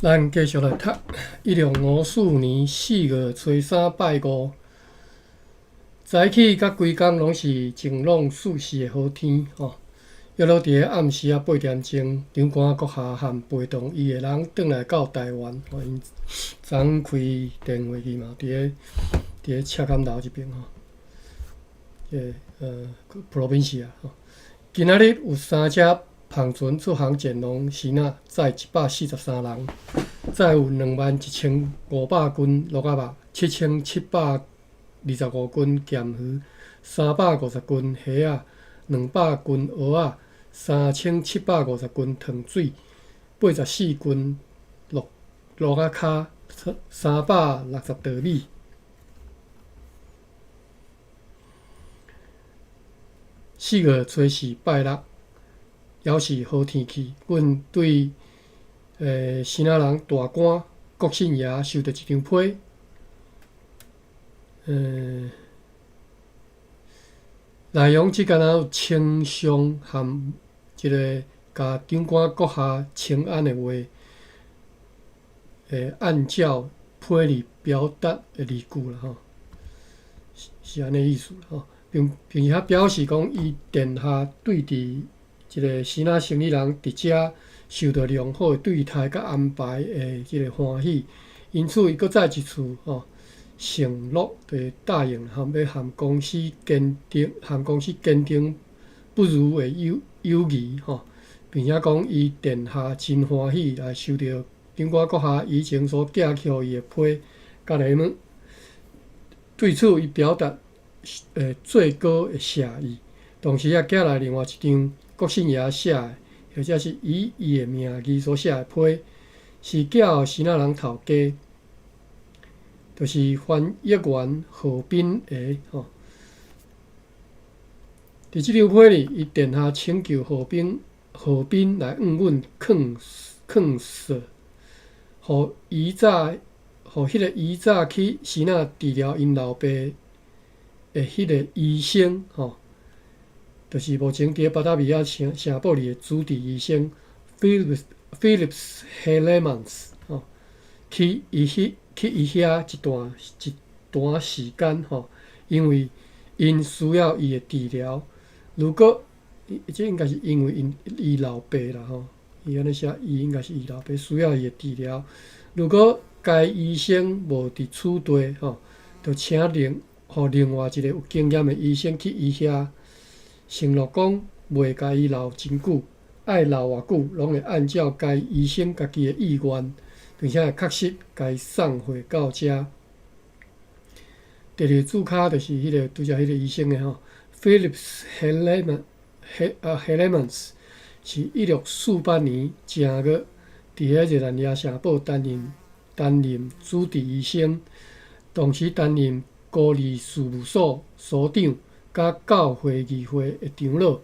咱繼續來讀1654年4月初三拜五，早起佮規工攏是晴朗舒適的好天吼。約落佇个暗時仔8點鐘，長官閣下和陪同伊的人轉來到臺灣，吼，𪜶昨昏開電話去嘛，佇个赤崁樓這爿吼，這个Provincia 吼。今仔日有三隻帆船出航前往支那，載143人，載有21,500斤鹿仔肉、7,725斤鹹魚、350斤蝦仔、200斤蚵仔、3,750斤糖水、84斤鹿鹿仔跤、360袋米。4月初四拜六，猶是好天氣。阮對支那人大官郭信爺收著一張批。內容只敢若有稱頌含這个共長官閣下請安的話，按照批裡表達的字句啦吼，是按呢意思啦吼。並且表示講，伊殿下對佇這个支那生理人佇遮受著良好的對待佮安排的這个歡喜，因此伊閣再一次吼承諾，就是答應含欲和公司堅定，和公司堅定不渝的友誼吼，並且講伊殿下真歡喜來收著長官閣下以前所寄去予伊的批佮禮物，對此伊表達最高的謝意，同時也寄來另外一張郭信爺寫的，或者是以伊的名義所寫的批，是寄予支那人頭家，就是翻譯員何斌的吼。佇這張批裡，伊殿下請求何斌來應允勸說，予伊早，予彼个伊早去支那治療𪜶老爸的彼个醫生吼，就是目前佇个巴達維亞城堡裡的主治醫生 Philips Hellemans 吼，去伊遐一段時間吼，因為𪜶需要伊的治療。如果這應該是因為𪜶伊老爸啦吼，伊按呢寫，伊應該是伊老爸需要伊的治療。如果該醫生無佇此地吼，就請予另外一个有經驗的醫生去伊遐，承諾講袂共伊留真久，愛留偌久，攏會按照該醫生家己的意願，並且會確實共伊送貨到遮。第二注跤就是彼个拄才彼个醫生的吼，Philips Hellemans 是1648年正月佇个熱那亞城堡擔任主治醫生，同時擔任孤兒事務所所長，佮教會議會的長老。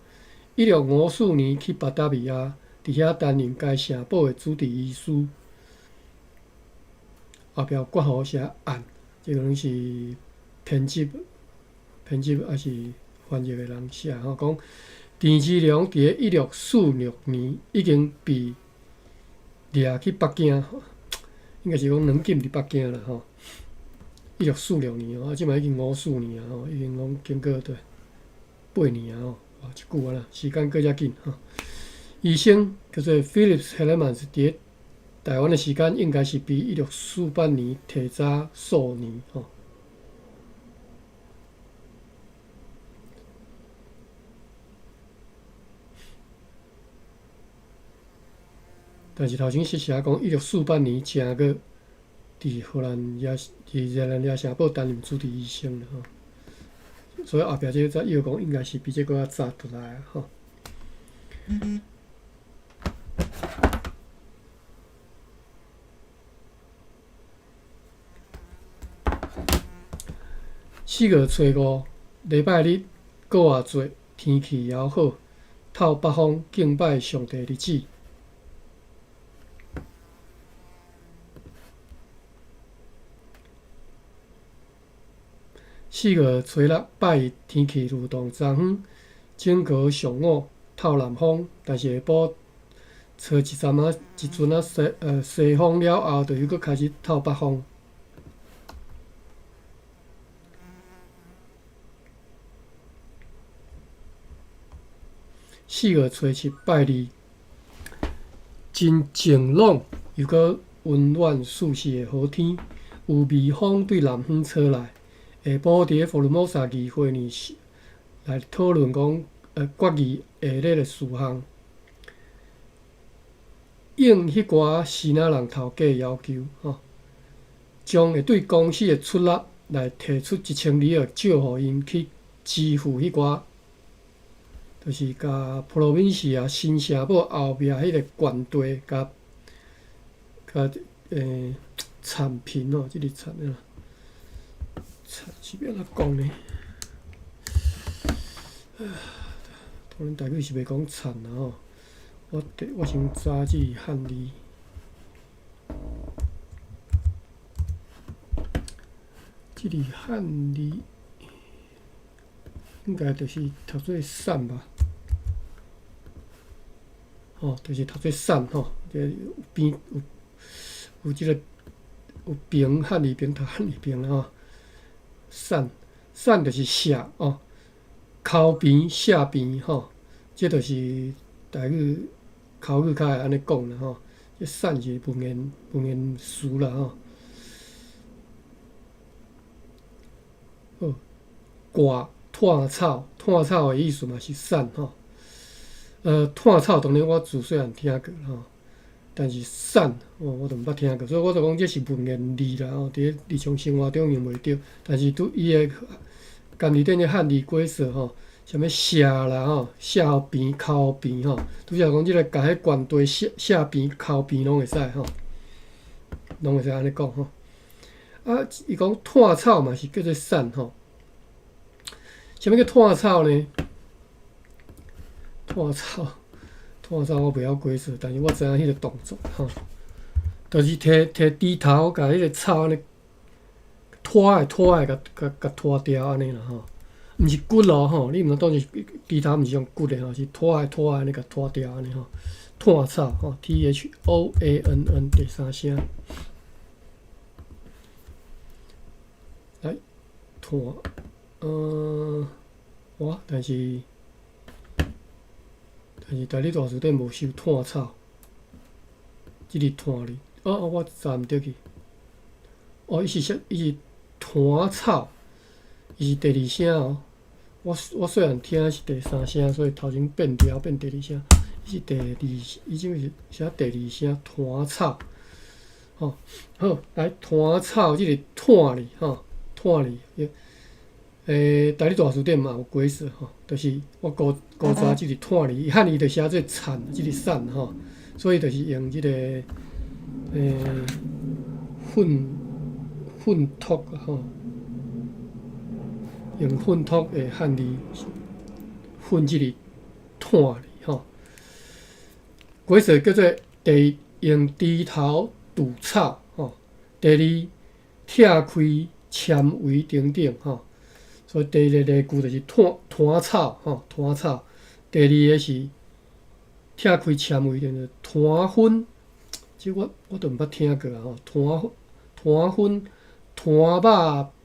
1654年去巴達維亞，佇遐擔任該城堡的主治醫師。後壁括弧寫按，這個攏是編輯抑是翻譯的人寫吼，講田志良佇个1646年已經被掠去北京，應該是講軟禁佇北京啦吼。1646年哦，啊，這擺已經54年啊吼，已經攏經過對8年啊吼，哇，遮久啊啦，時間過遮緊吼。醫生叫做 Philips Hellemans，佇个臺灣的時間應該是比1648年提早數年吼。但是頭前是寫講1648年正月，佇荷蘭也佇熱那亞城堡擔任主治醫生啦吼，所以後壁這個才臆講應該是比這閣較早出來啊吼。4月初五，禮拜日，閣活節，天氣猶好，透北風敬拜上帝日子。4月初六拜一，天氣如同昨昏，整個上午透南風，但是下晡吹一阵仔，一阵仔西风了后，就又阁开始透北风。4月初7拜二，真晴朗又阁溫暖舒適的好天，有微風對南方吹來。下晡佇咧福爾摩沙議會呢，來討論講決議下列的事項，應彼寡支那人頭家的要求，吼，將會對公司的出納來提出1000里爾，借予𪜶去支付彼寡，就是共普羅民西亞新城堡後壁彼个關地，共鏟平吼，這个鏟啊，鏟是欲按怎講呢？當然台語是袂講鏟啦吼，我先查這个漢字，這个漢字應該就是讀做散吧？吼，就是讀做散吼，這有邊有這个有平漢字邊讀漢字邊啦吼，散散就是寫哦。口邊、寫邊吼，這就是台語口語較會按呢講啦吼。這散是文言詞啦吼。好，割炭草，炭草的意思嘛是散吼。炭草當然我自細漢聽過吼，但是散，我就毋捌聽過，所以我就講這是文言字啦吼，佇咧日常生活中用袂著，但是拄伊的。家己頂個漢字解說吼，啥物寫啦吼，寫予平、抠平吼，拄才講這个共彼懸地寫寫平、抠平攏會使吼，攏會使按呢講吼。啊，伊講炭草嘛是叫做散吼。啥物叫炭草呢？炭草，炭草我袂曉解說，但是我知影彼个動作吼，就是提提豬頭，共彼个草按呢。拖的拖的，共共共拖掉按呢啦吼，毋是割咯吼，你毋通當是豬頭，毋是用割的吼，是拖的拖的按呢共拖掉按呢吼。炭草吼，THOANN 第三聲。來，炭，哇！但是台語大辭典無收炭草，這个炭字，哦哦，我查毋著去。哦，伊是啥？伊是炭草，伊是第二聲哦。我細漢聽是第三聲，所以頭前變調變第二聲。伊是第二，伊這是寫第二聲炭草。吼，好，來炭草這个炭字吼，炭字，台語大辭典嘛有解釋吼，就是我古古早這个炭字，漢字就寫做鏟，這个散吼，所以就是用這个糞托吼，用糞托的漢字糞這个炭字吼，解釋叫做第一用豬頭堵草吼，第二拆開纖維等等吼，所以第一个例句就是炭炭草吼，炭草。第二个是拆開纖維，就是炭粉，這我都毋捌聽過啊吼，炭炭粉。炭肉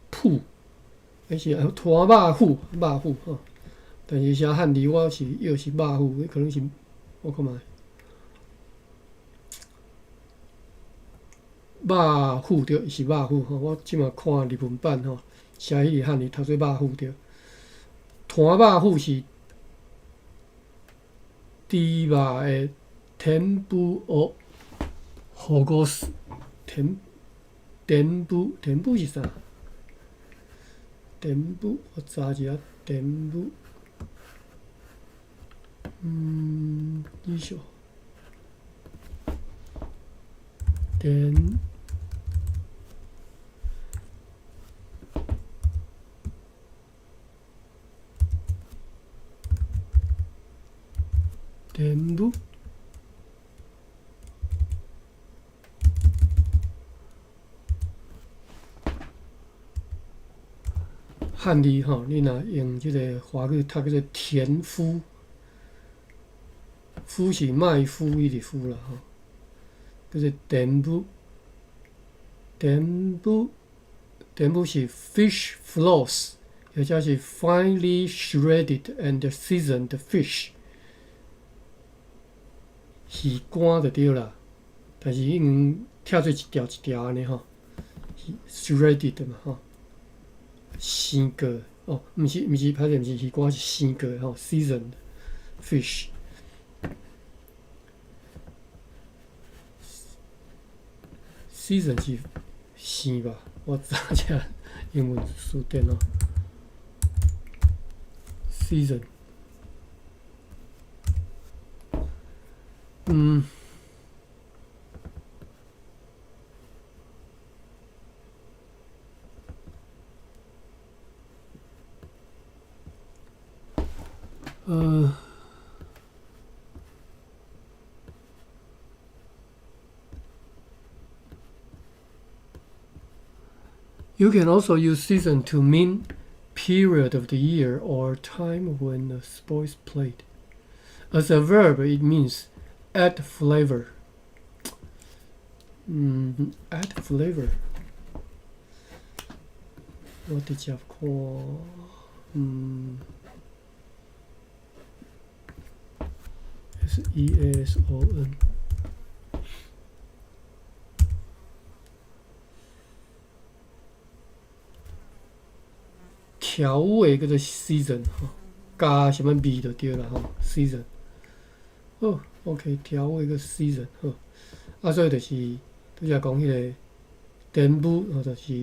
脯，彼是炭肉脯，肉脯吼。但是寫漢字我是臆是肉脯，可能是我看覓。肉脯對，是肉脯吼。我這馬看日文版吼，寫彼个漢字讀做肉脯對。炭肉脯是豬肉的填補哦，火鍋填。填補，填補是啥？填補，我查一下填補。你說。填。填補。漢字吼，你若用這个華語讀叫做田夫，麩是麥麩彼个麩啦吼，叫做天母，天母，天母是 fish floss，或者是 finely shredded and seasoned fish，魚乾就對啦，但是已經拆做一條一條按呢吼，shredded 嘛吼，生過哦，毋是毋是，歹勢毋是魚乾，是生過吼，seasoned fish。season 是生吧？我查一下英文詞典哦。season，嗯。You can also use season to mean period of the year or time when a sport is played. As a verb, it means add flavor. add flavor. 我直接看，SEASON。調味叫做 season 吼，加啥物味就對啦吼，season。好，OK，調味叫 season 好。啊，所以就是拄才講彼个天母吼，就是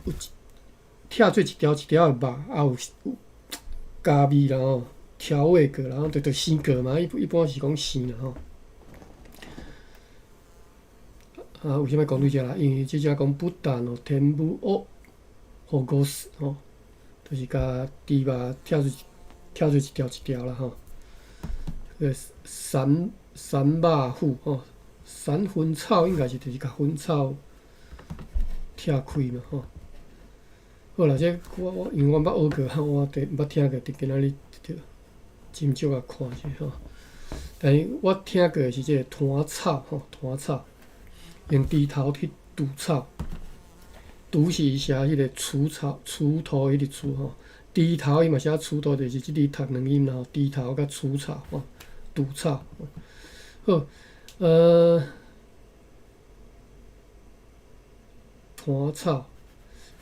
有一拆做一條一條的肉，啊有有加味啦吼，調味過，然後就生過嘛，一般是講生啦吼。啊，為啥物講對這啦？因為這只講豚の天母をほぐす吼，就是共豬肉拆做拆做一條一條啦吼。個三三肉脯吼，三分草應該是就是共粉草拆開嘛吼。好啦，這我因為我毋捌學過，我毋捌聽過，佇今仔日斟酌共看者吼。但是我聽過的是這個炭草吼，炭草。用豬頭去除草，除是寫彼個除草鋤頭彼個鋤吼，豬頭伊嘛寫鋤頭，就是這字讀兩音啦吼，豬頭佮除草吼，除草。好，炭草。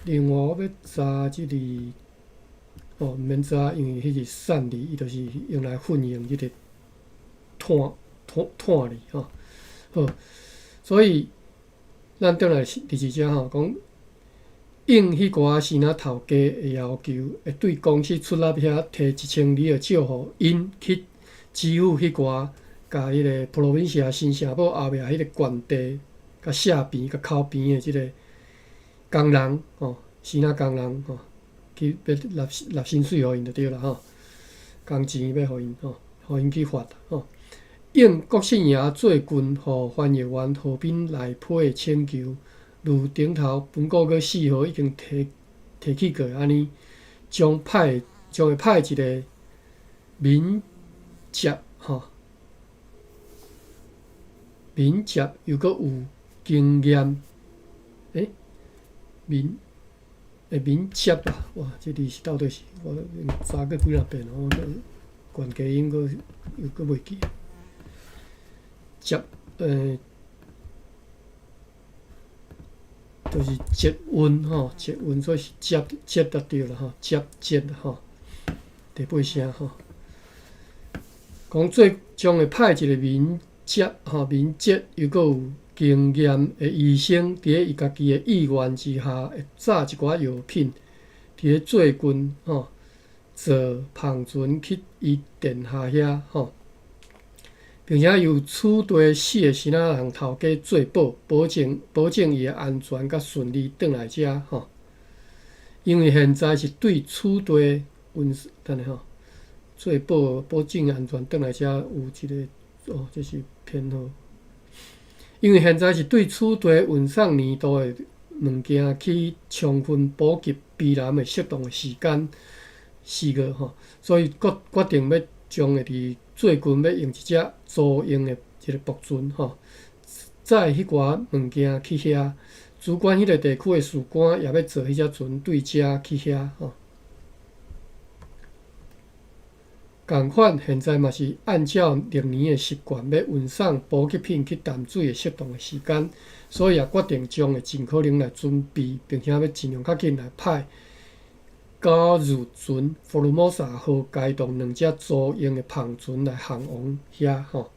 另外我欲查這個，哦，毋免查，因為彼是散字，伊就是用來混用這個炭炭炭字吼。好，所以。咱轉來第二節吼，講應彼寡生仔頭家的要求，會對公司出納遐提1000里的借予𪜶去支付彼寡共彼个普羅文西亞新城堡後壁彼个懸地、佮斜邊、佮口邊的這个工人吼，生仔工人吼，去欲納納薪水予𪜶就對啦吼，工錢欲予𪜶吼，予𪜶去發吼。應郭姓爺最近予翻譯員何斌來批的請求，如頂頭本個月4號已經提提起過按呢，將派將會派一个敏捷吼，敏捷又閣有經驗，敏敏捷啊！哇，這字是到底是我查過幾若遍，我懸低音閣又閣袂記。捷就是捷運吼，捷運所以是捷捷就對啦吼，捷捷吼，第八聲吼。講做將會派一个敏捷吼，敏捷又閣有經驗的醫生，佇咧伊家己的意願之下，會紮一寡藥品，佇咧最近吼，坐帆船去伊殿下遐吼。並且由此地四个生仔人頭家做保，保證保證伊的安全佮順利轉來遮吼。因為現在是對此地運，等下吼，做保保證安全轉來遮有一个哦，這是編號。因為現在是對此地運送年度的物件去充分補給避難的適當的時間， 4月吼，所以決決定欲將會佇最近欲用一隻租用的一个駁船吼，載彼寡物件去遐。主管彼个地區的事官也欲坐彼隻船對遮去遐吼。仝款，現在嘛是按照歷年的習慣，欲運送補給品去淡水的適當的時間，所以也決定將會盡可能來準備，並且欲盡量較緊來派高汝船、福爾摩沙號偕同兩隻租用的帆船來航往遐吼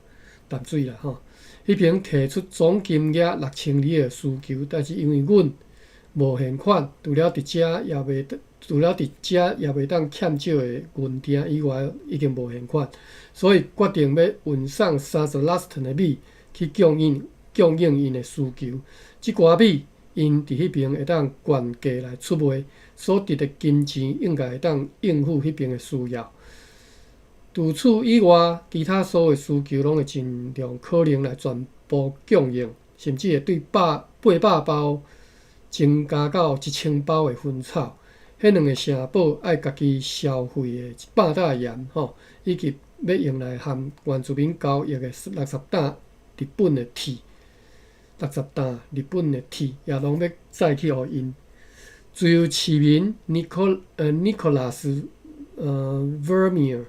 淡水啦吼。彼爿提出總金額6000里的需求，但是因為阮無現款，除了佇遮也袂。除了佇遮也袂當欠少的銀鈿以外，已經無現款，所以決定欲運送36噸的米去供應供應𪜶的需求。這寡米𪜶佇彼爿會當原價來出賣，所得的金錢應該會當應付彼爿的需要。除此以外，其他所有需求攏會盡量可能來全部供應，甚至會對百800包增加到1000包的薰草。彼兩个城堡愛家己消費的100擔鹽吼，以及欲用來和原住民交易的60擔日本的鐵，60擔日本的鐵也攏欲載去予𪜶。自由市民尼可呃尼可拉斯Vermeer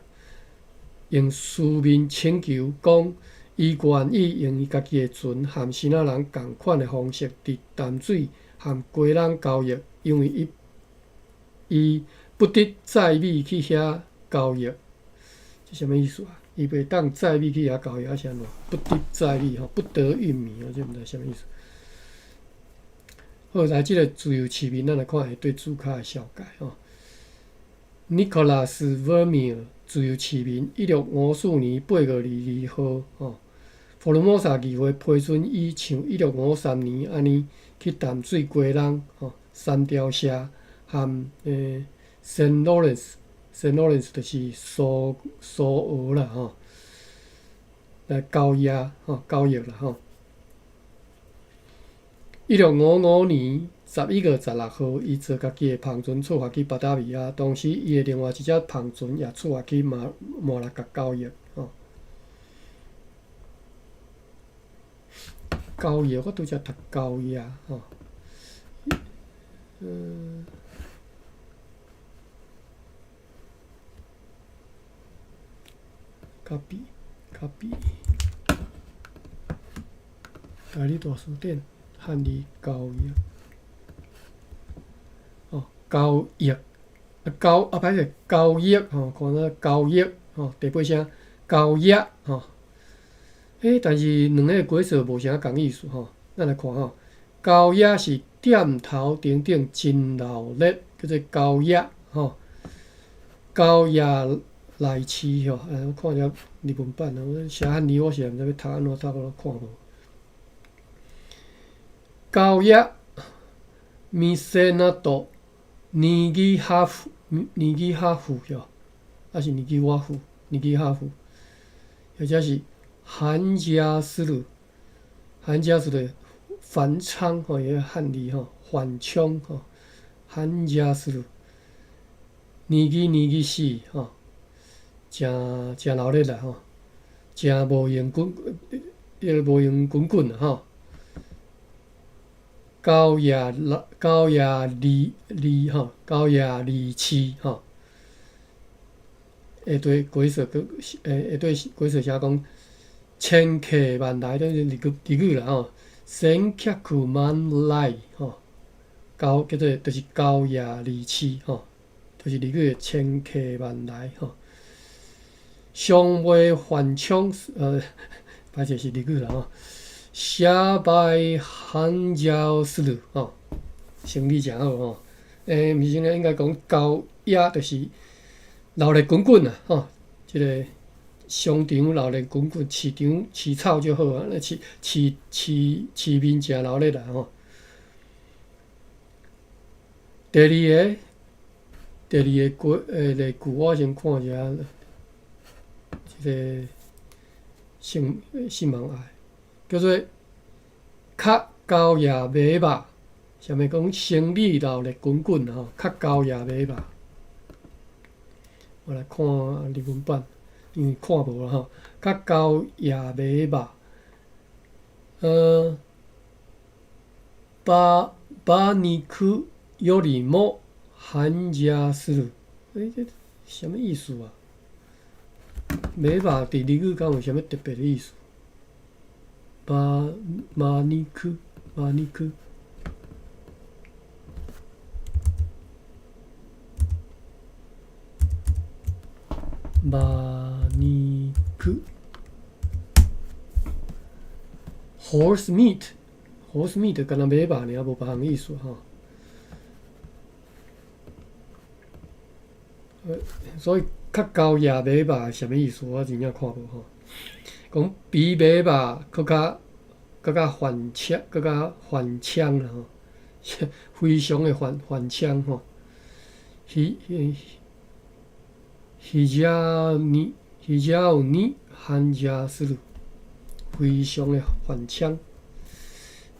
用書面請求講，伊願意用伊家己的船和支那人仝款的方式，佇淡水和基隆交易，因為伊。伊不得載米去遐交易，這啥物意思啊？伊袂當載米去遐交易，抑是按怎？不得載米吼，不得運米，這毋知啥物意思。好，來這个自由市民，咱來看伊對主跤的紹介吼。尼可拉斯·維米爾，自由市民，1654年8月22號吼，福爾摩沙議會批准伊像1653年按呢去淡水基隆吼三貂社。和聖勞倫斯，聖勞倫斯就是蘇蘇俄啦吼，來交易吼，交易啦吼。1655年11月16號，伊坐家己的帆船出發去巴達維亞，同時伊的另外一隻帆船也出發去馬馬六甲交易吼。交易，我拄才讀交易吼，嗯。copy copy，台語大辭典漢字交易，哦，交易，啊交啊歹勢交易吼，看到交易吼，第八聲交易吼，欸，但是兩个解說無啥仝意思吼，咱來看吼，交易是店頭頂頂真鬧熱，叫做交易吼，交易。內市吼，我看一下日文版啊，我寫漢字我實在毋知欲讀按怎讀，我看無。高野米塞納多尼基哈夫尼基哈夫哟，抑是尼基瓦夫尼基哈夫，或者是韓家斯魯，韓家斯魯繁昌吼，伊个漢字吼，繁昌吼，韓家斯魯尼基尼基西吼。誠誠鬧熱啦吼，誠無閒滾，彼個無閒滾滾啦吼。九夜六九夜二二吼，九夜二市吼。下底解說閣下底解說寫講，千客萬來，這是日語日語啦吼。千客萬來吼，九叫做就是九夜二市吼，就是日語的千客萬來吼。商賣繁昌，歹勢是日語啦吼。社賣繁盛する吼，生意誠好吼。毋是應該應該講交易就是鬧熱滾滾啊吼。這个商場鬧熱滾滾，市場市草足好啊，那市市市市面誠鬧熱啦吼。第二个，第二个句例句，我先看一下。這个姓姓王愛叫做較交也買肉，啥物講生意鬧熱滾滾吼，較交也買肉。我來看日文版，因為看無啦吼。較高野馬肉，馬馬肉よりも寒邪する。欸，這啥物意思啊？馬肉佇日語敢有啥物特別的意思？馬馬肉馬肉。馬肉，horse meat，horse meat 敢若馬肉爾，無別項意思吼。所以較高野馬肉是啥物意思？我真正看無吼。講比馬肉閣較閣較反槍，閣較反槍啦吼，非常的反反槍吼。彼彼。非常に非常に寒邪する，非常的反槍。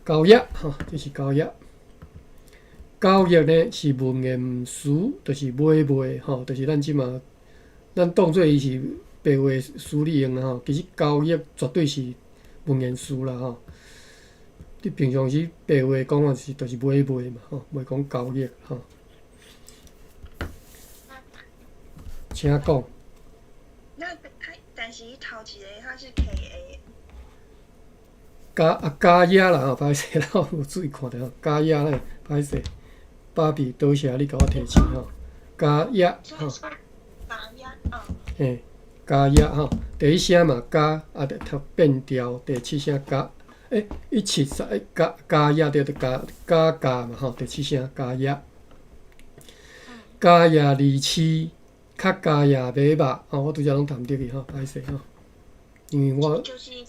交易吼，這是交易。交易呢是文言詞，就是買賣吼，就是咱這馬咱當做伊是白話詞利用啦吼。其實交易絕對是文言詞啦吼。你平常時白話講話是就是買賣嘛吼，袂講交易吼。請講。那他，但是伊頭一個他是 K A。加啊加壓啦吼，歹勢啦，我無注意看著吼，加壓咧，歹勢。芭比，多謝你共我提醒吼，加壓吼。加壓，嗯。嘿，加壓吼，第一聲嘛加，啊，就讀變調，第七聲加，欸，一七三加加壓對對加加加嘛吼，第七聲加壓。加壓二七。較加野馬肉，吼，我拄則攏談著去吼，歹勢吼，因為我就是一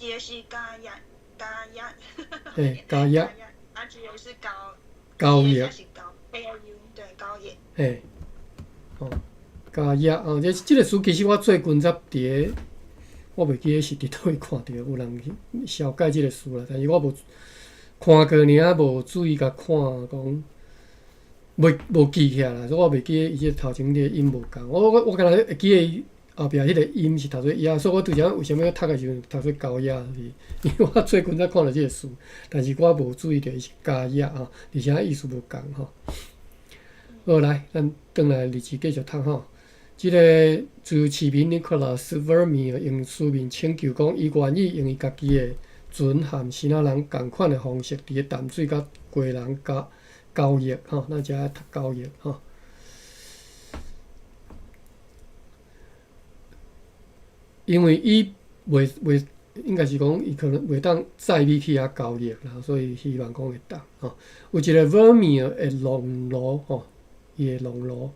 個是加壓加壓，嘿，加壓，啊，一個是高高壓，對高壓，嘿，哦，加壓哦，這這個詞其實我最近才佇個，我袂記得是佇佗位看著有人去紹介這個詞啦，但是我無看過爾，無注意共看講。袂無記起來啦，所以我袂記得伊這個頭前這個音無仝。我我我敢若會記得伊後壁彼個音是讀做壓，所以我拄才為啥物讀的時陣讀做高壓，是因為我最近才看著這個詞，但是我無注意著伊是加壓吼，而且意思無仝吼。好，來，咱轉來日誌繼續讀吼。這個自市民尼克拉斯·維爾米爾用書面請求講，伊願意用伊家己的船和支那人仝款的方式，佇咧淡水佮基隆交交易吼，咱遮愛讀交易吼。因為伊袂袂，應該是講伊可能袂當載米去遐交易啦，所以希望講會當吼。有一個 Vermeer 的農奴吼，伊的農奴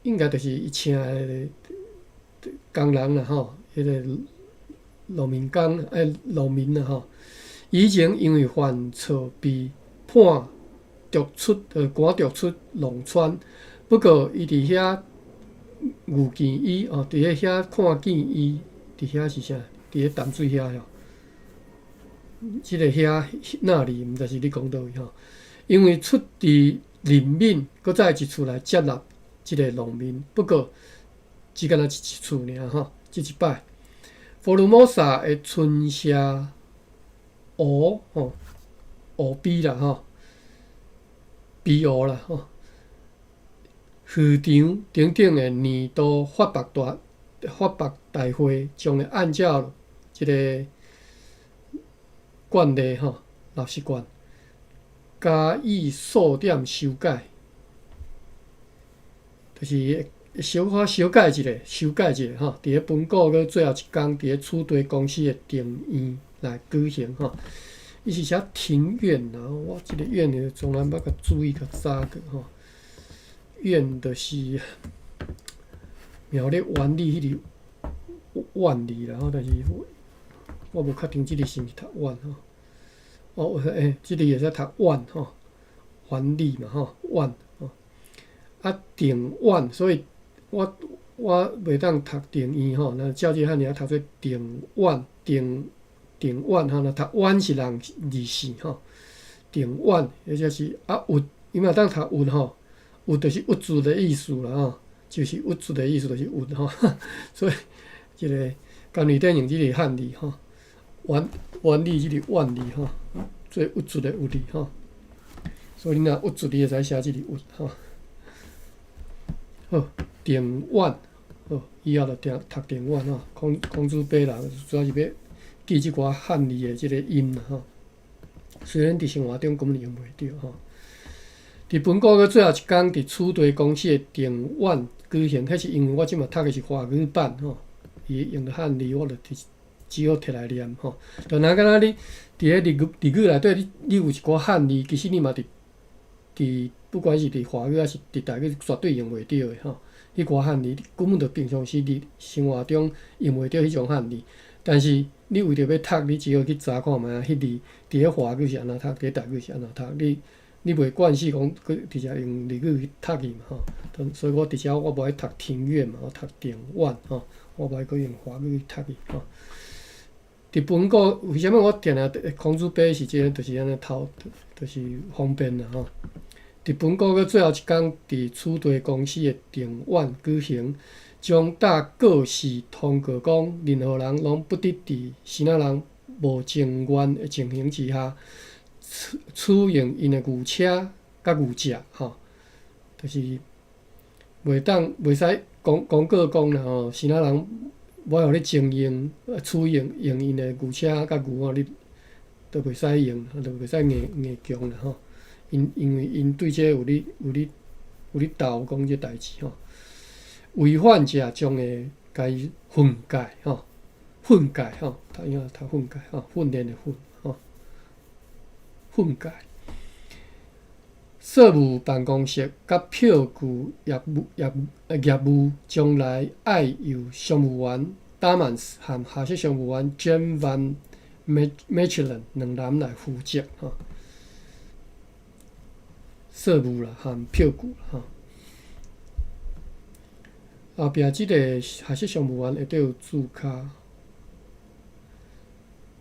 應該就是伊請的工人啦吼，彼個農民工欸農民啦吼。以前因為犯錯被判逐出，趕逐出農村。不過伊佇遐遇見伊哦，佇咧遐看見伊，佇遐是啥？佇咧淡水遐吼。這個遐那裡，毋知是咧講佗位吼。因為出佇人民，閣再一次來接納這個農民。不過只敢若一次爾吼，這一擺。福爾摩沙的春社湖吼，湖邊啦吼，邊湖啦吼，漁場等等的年度發白大會，將會按照這個慣例吼，老習慣，加以數點修改，就是小可修改一下，修改一下吼。佇咧本股閣最後一工，佇咧儲地公司的庭院來舉行吼。伊是寫庭院啦，我這個院呢，從來毋捌共注意共查過吼。院就是苗栗萬里彼個萬里啦吼，但是我無確定這個是毋是讀萬吼。哦，欸，這個會使讀萬吼，萬里嘛吼，萬吼。啊，庭院，所以我我袂當讀庭院吼，若照這個漢爾讀做庭院，庭庭院吼，若讀苑是人字姓吼，庭院或者是啊鬱，伊嘛當讀鬱吼，鬱就是鬱字的意思啦吼。就是鬱卒的意思，就是鬱吼。所以這个甘利典用這个漢字吼，原原理這個怨字吼，做鬱卒的鬱字吼。所以你若鬱卒，你會使寫這個鬱吼。好，定遠，好，以後就定讀定遠吼。孔孔子爸人主要是欲記這寡漢字的這個音啦吼。雖然佇生活中根本用袂著吼。佇本個月最後一工，佇儲地公司的定遠舉行，彼是因為我這馬讀的是華語版吼，伊用的漢字，我就只好摕來念吼。就若敢若你佇咧日語日語內底，你你有一寡漢字，其實你嘛佇佇不管是佇華語抑是佇台語，絕對用袂著的吼。彼寡漢字，你根本就平常時佇生活中用袂著彼種漢字，但是你為著欲讀，你只好去查看覓仔，彼字佇咧華語是按怎讀，佇咧台語是按怎讀，你你袂慣勢講閣直接用日語去讀伊嘛吼。所以我佇遮我無愛讀庭院嘛，我讀庭院吼，我無愛閣用華語去讀伊吼。佇本國為啥物我定定孔子爸是這個，就是按呢頭，就是方便啦吼。佇本個月最後一工，佇儲地公司的庭院舉行，將大告示通告講，任何人攏不得佇支那人無情願的情形之下，取取用𪜶的牛車佮牛隻吼，就是袂當袂使公公告講啦吼，支那人無愛予你徵用、取用用𪜶的牛車佮牛吼，你都袂使用，都袂使硬硬強啦吼。𪜶因為𪜶對這個有咧有咧有咧鬥講這代誌吼，違反者將會共伊訓誡吼，訓誡吼，讀應該讀訓誡吼，訓練的訓吼，訓誡。稅務辦公室佮票據業務業業務將來愛由商務員 Damans 和下屬商務員 Jan van Mechelen 兩人來負責吼。稅務啦，含票據吼。後壁這個下屬商務員下底有註腳，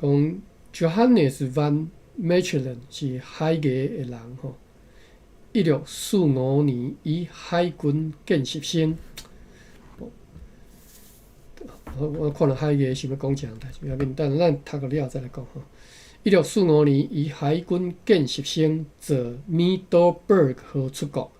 講 Johannes van Mechelen 是海牙的人吼。1645年，以海軍見習生。我看到海牙想欲講這項代誌，無要緊，等咱讀個了再來講吼。1645年，以海軍見習生坐米多堡號出國。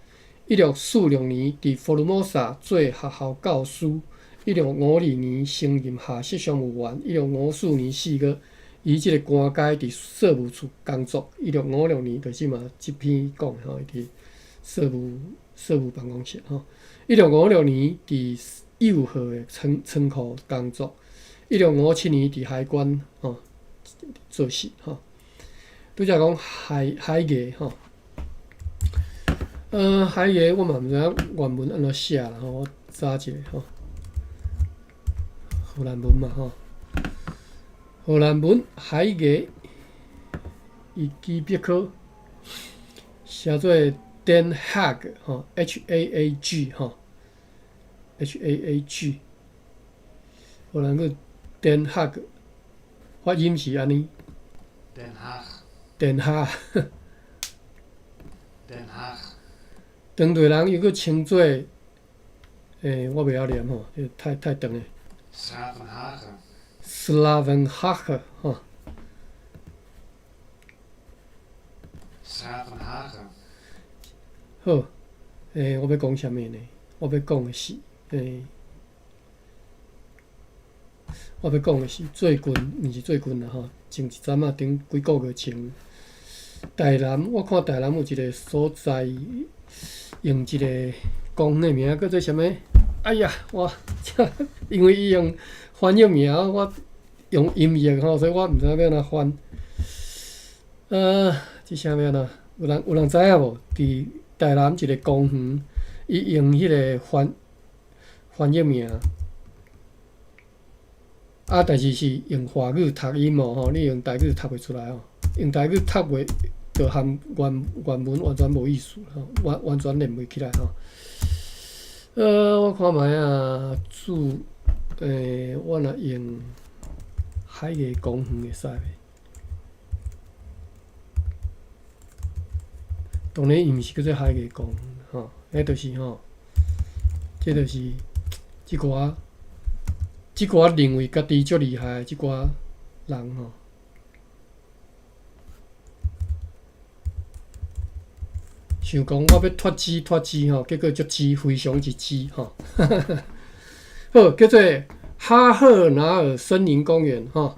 1646年，佇福爾摩沙做學校教師。1652年，升任下屬商務員。1654年4月，以這個官階佇稅務處工作。1656年，就是這馬這篇講的吼，伊佇稅務稅務辦公室吼。1656年，佇誘號的倉倉庫工作。1657年，佇海關吼做事吼。拄才講海海牙吼，海牙我嘛毋知影原文按怎寫啦吼，我查一下吼。荷蘭文嘛吼，荷蘭文海牙，維基百科寫做 Den Haag 吼，H A A G 吼，H A A G，荷蘭語 Den Haag 發音是按呢。 Den Haag。 Den Haag。 Den Haag。當地人又閣稱做，我袂曉念吼，太太長个。 's-Gravenhage。 's-Gravenhage 吼。 's-Gravenhage。好，我欲講啥物呢？我欲講的是，我欲講的是最近，毋是最近啦吼，前一陣仔，頂幾個月前，台南我看台南有一個所在，用一個公的名叫做啥物？哎呀，我這因為伊用翻譯名，我用音譯吼，所以我毋知影欲按怎翻。這啥物啊？有人有人知影無？佇台南一個公園，伊用彼個翻翻譯名，啊，但是是用華語讀音哦，吼，你用台語讀袂出來哦，用台語讀袂，就和原原文完全無意思吼，完完全連袂起來吼。我看覓啊，注，我若用海牙公園會使袂？當然，伊毋是叫做海牙公園吼，彼就是吼，這這就是這寡這寡認為家己足厲害的這寡人吼。想講我欲脫脂脫脂吼，結果足脂，非常之脂吼。好，叫做哈赫拿爾森林公園吼。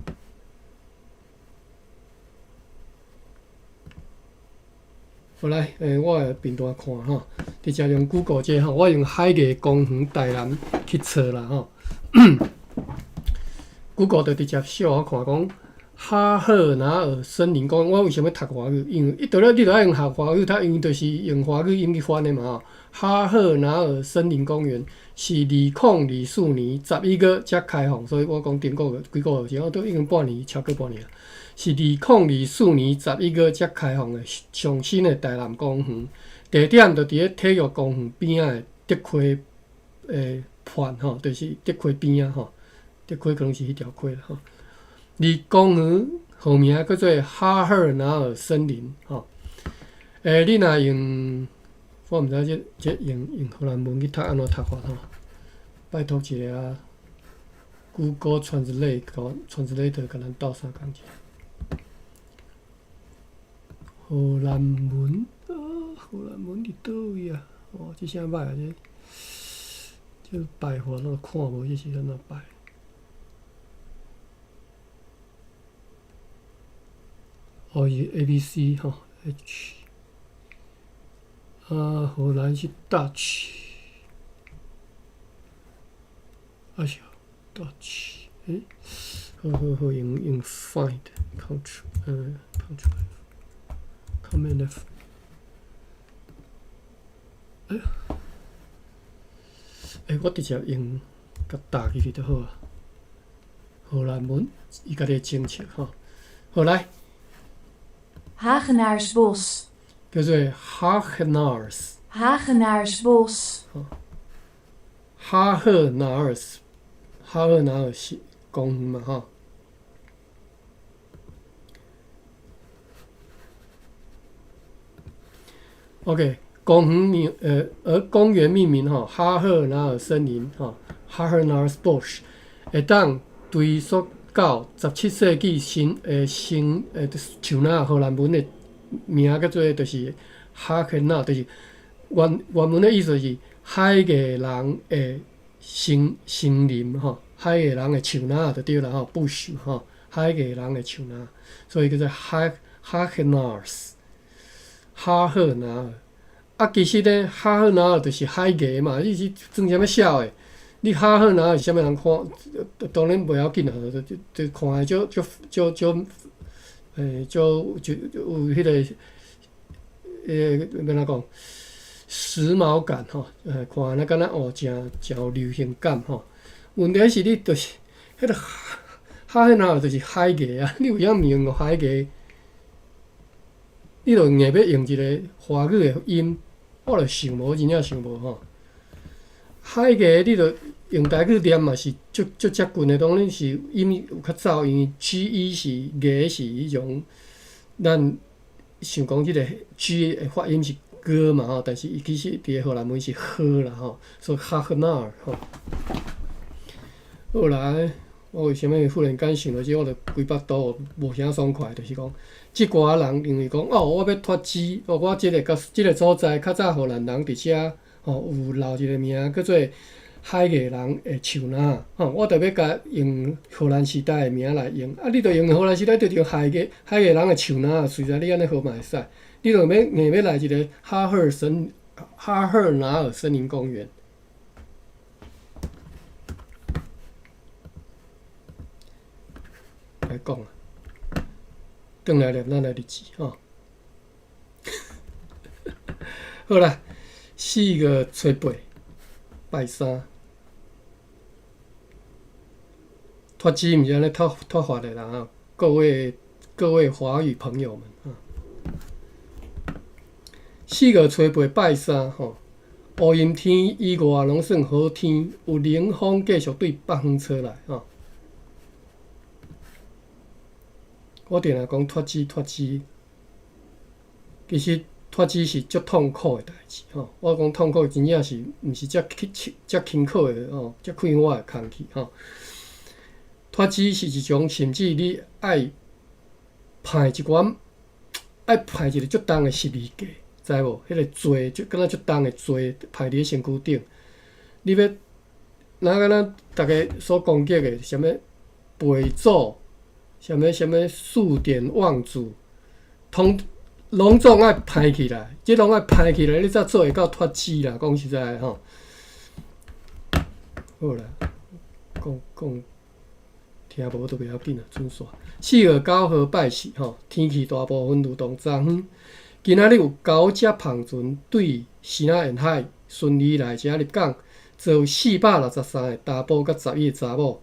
好來，我會平台看吼，直接用 Google 這吼，我用海牙公園台南去查啦吼。Google 就直接秀予我看講哈赫拿爾森林公園，我為啥物讀華語？因為伊著咧，你著愛用學華語讀，因為就是用華語音去翻的嘛吼。哈赫拿爾森林公園是2024年11月才開放，所以我講頂個月幾個月前，我都已經半年，超過半年。是2024年11月才開放的上新的台南公園，地點就佇咧體育公園邊仔的德溪的畔吼，就是德溪邊仔吼，德溪可能是彼條溪啦吼。而公園號名叫做哈赫拿爾森林吼。你若用，我毋知這這用用荷蘭文去讀按怎讀法吼？拜託一下啊，Google Translate Translator共咱鬥相共者。荷蘭文，啊，荷蘭文佇佗位啊？哦，這啥歹啊？這這擺法我看無，這是按怎擺？哦，伊 A B C 吼，H，啊，荷蘭是 Dutch，啊是 Dutch，欸，好好好，用用 Find Control，Control F，Command F，哎呀，欸，我直接用共打入去就好啊。荷蘭文，伊家己會偵測吼。好來。 Hagenaarsbos. 叫做 Hagenaars。 Hagenaarsbos。哈赫拿爾斯，哈赫拿爾是公園嘛吼。OK，公園名，而公園命名吼，哈赫拿爾森林吼，Hagenaarsbos，會當追溯到17世紀新新樹林荷蘭文的名叫做就是哈克納，就是原原文的意思是海牙人的森森林吼，海牙人的樹林就對啦吼，bush 吼，海牙人的樹林，所以叫做哈哈克納斯，哈赫拿爾。啊，其實呢，哈赫拿爾就是海牙嘛，你是裝啥物痟的？你哈赫拿爾是啥物人看？當然袂要緊啊，就就就看來足足足足，足就有彼個，欲按怎講？時髦感吼，看來敢若哦，誠誠有流行感吼。問題是你就是彼個哈赫拿爾就是海牙啊，你為啥物用海牙？你著硬欲用一個華語的音，我著想無，真正想無吼。海牙你著用台語念嘛是足足接近的，當然是音有較走，因為 G E 是牙是彼種，咱想講這個 G 的發音是哥嘛吼，但是伊其實佇個荷蘭文是呵啦吼，所以哈赫納爾吼。好啦，我為啥物忽然間想到這個，我著規腹肚無啥爽快，就是講，這寡人認為講哦，我欲脫脂，哦，我這個佮這個所在較早荷蘭人佇遮吼有留一個名叫做海牙人的樹林，吼，我著欲共用荷蘭時代的名來用，啊，你著用荷蘭時代就用海牙海牙人的樹林，隨在你按呢好嘛會使，你著欲硬欲來一個哈赫森哈赫拿爾森林公園。來講啊，轉來念咱的日誌吼。好啦，4月初8，拜三，脫脂毋是按呢脫脫法的啦吼，各位各位華語朋友們啊。4月初8拜三吼，烏陰天以外攏算好天，有冷風繼續對北方吹來吼。我定定講脫脂脫脂，其實脫脫脂是足痛苦的代誌吼。我講痛苦，真正是毋是遮輕遮輕巧的吼，遮快活的工課吼。脫脂是一種，甚至你愛派一寡，愛派一个足重的十字架，知無？彼個罪就敢若足重的罪派佇咧身軀頂，你欲若敢若逐家所攻擊的，啥物背祖，啥物啥物數典忘祖，統攏總愛歹起來，這攏愛歹起來，你才做會到脫脂啦。講實在的吼，好啦，講講聽無都袂要緊啦，準煞。4月9號拜四吼，天氣大部分如同昨昏。今仔日有九隻帆船對支那沿海順利來遮入港，載463個查埔佮11個查某，